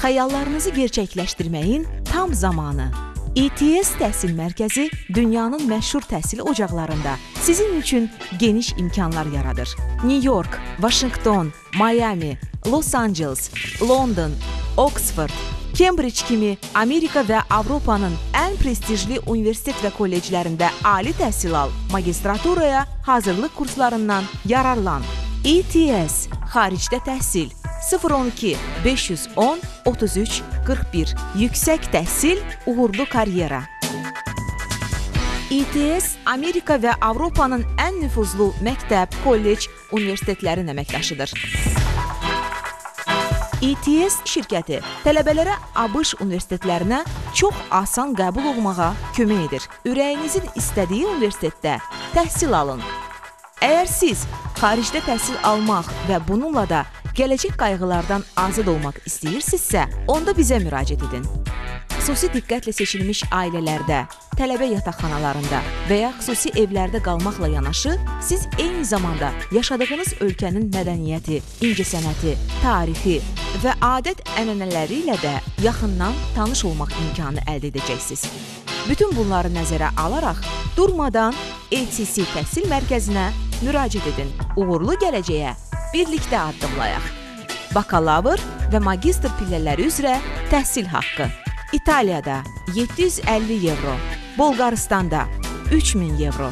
Xəyallarınızı gerçəkləşdirməyin tam zamanı. ETS Təhsil Mərkəzi dünyanın məşhur təhsil ocaqlarında sizin üçün geniş imkanlar yaradır. New York, Washington, Miami, Los Angeles, London, Oxford, Cambridge kimi Amerika və Avropanın ən prestijli universitet və kolleclərində ali təhsil al, magistraturaya hazırlıq kurslarından yararlan. ETS Xaricdə təhsil 012 510 33 41. Yüksək təhsil, uğurlu karyera. ETS Amerika və Avropanın ən nüfuzlu məktəb, kollec, universitetlərin əməkdaşıdır. ETS şirkəti tələbələrə ABŞ universitetlərinə çox asan qəbul olmağa kömək edir. Ürəyinizin istədiyi universitetdə təhsil alın. Əgər siz xaricdə təhsil almaq və bununla da gələcək qayğılardan azad olmaq istəyirsinizsə, onda bizə müraciət edin. Xüsusi diqqətlə seçilmiş ailələrdə, tələbə yataqxanalarında və ya xüsusi evlərdə qalmaqla yanaşı, siz eyni zamanda yaşadığınız ölkənin mədəniyyəti, incəsənəti, tarixi və adət-ənənələri ilə də yaxından tanış olmaq imkanı əldə edəcəksiniz. Bütün bunları nəzərə alaraq durmadan ETC Təhsil Mərkəzinə müraciət edin. Uğurlu gələcəyə birlikdə addımlayaq. Bakalavr və magistr pillələri üzrə təhsil haqqı. İtaliyada 750 avro, Bolqarıstanda 3000 avro,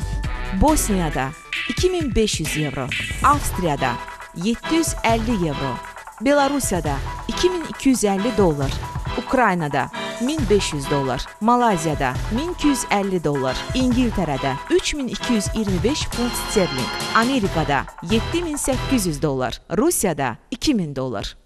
Bosniyada 2500 avro, Avstriyada 750 avro, Belarusiyada 2250 dollar, Ukraynada 1500 dollar, Malayziyada 1250 dollar, İngiltərədə 3225 funt sterling, Amerikada 7800 dollar, Rusiyada 2000 dollar.